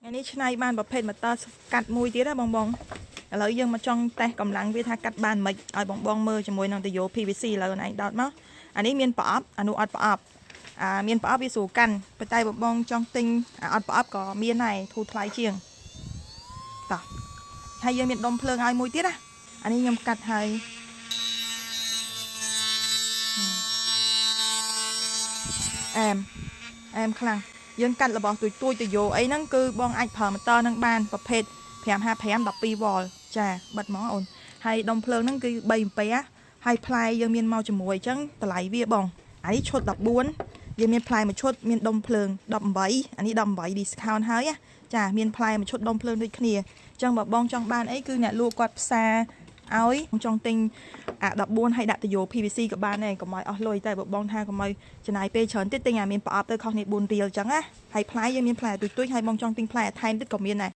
ថ្ងៃនេះឆ្នៃបានប្រភេទម៉ូទ័រកាត់មួយទៀតណាបងបងឥឡូវយើងមកចង់តេស្តកម្លាំងវាថាកាត់បានមិនឲ្យបងបងមើលជាមួយនឹងទុយោ PVC ឥឡូវអូនឯងដោតមកអានេះមានប្រអប់អានោះអត់ប្រអប់អាមានប្រអប់វាស្រួលកាន់ប៉ុន្តែបងបងចង់ទិញអាអត់ប្រអប់ក៏មានដែរធូរថ្លៃជាងតោះហើយយើងមានដុំភ្លើងឲ្យមួយទៀតណាអានេះខ្ញុំកាត់ហើយអែមអែមខ្លាំងយើងកាត់របស់ទួយទួយទៅយោអីហ្នឹងគឺបងអាចប្រើម៉ូទ័រហ្នឹងបានប្រភេទ555 12វ៉ុលចាបិទហ្មងអូនហើយដុំភ្លើងហ្នឹងគឺ3អំពែហើយផ្លែយើងមានមកជាមួយអញ្ចឹងតម្លៃវាបងអានេះឈុត14យើងមានផ្លែមួយឈុតមានដុំភ្លើង18អានេះ18 discount ហើយណាចាមានផ្លែមួយឈុតដុំភ្លើងដូចគ្នាអញ្ចឹងបើបងចង់បានអីគឺអ្នកលក់គាត់ផ្សារឲ្យចង់ទិញអា14ហើយដាក់ទុយោ PVC ក៏បានដែរកុំឲ្យអស់លុយតែបើបងថាកុំឲ្យចំណាយពេលច្រើនទៀតទិញអាមានប្រអប់ទៅខុសនេះ4រៀលអញ្ចឹងណាហើយផ្លែយើងមានផ្លែទុយទុយហើយបងចង់ទិញផ្លែថែមទៀតក៏មានដែរ។